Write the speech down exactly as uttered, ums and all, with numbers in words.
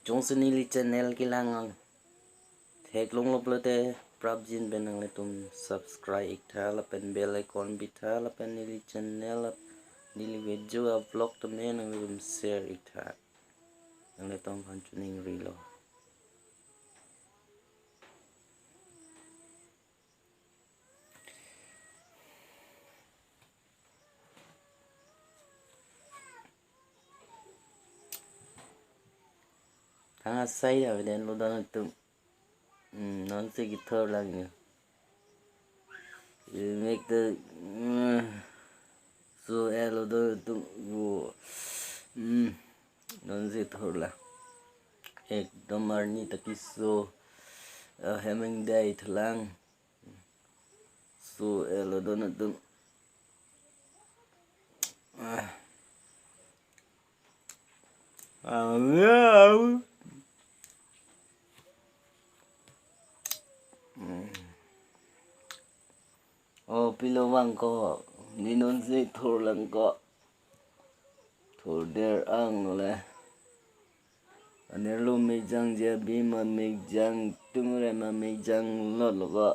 Jongsi neli channel kelang theklonglo pulote prapjin pen nanglitum subscribe iktha lapen bell icon bitha lapen neli channel ap-, neli video a-vlog tame nanglitum share iktha. Nanglitum aphan choningrilo. Thang asai avedet lo don atum. Hmm, nonsi kethur lang ya. Mek te, hmm, so-et lo don atum. Wo. Hmm, nonsi thur lang. Ekdom arni ta keso, eh, hemeng dai thelang. So-et lo don atum. Ah. Alo. Hmm. O pilo vangkok, ne nonsi thur langkok. Thurdet ang le. Anerlo mekjang je, abima mekjang, tungrema mekjang lotlo ko.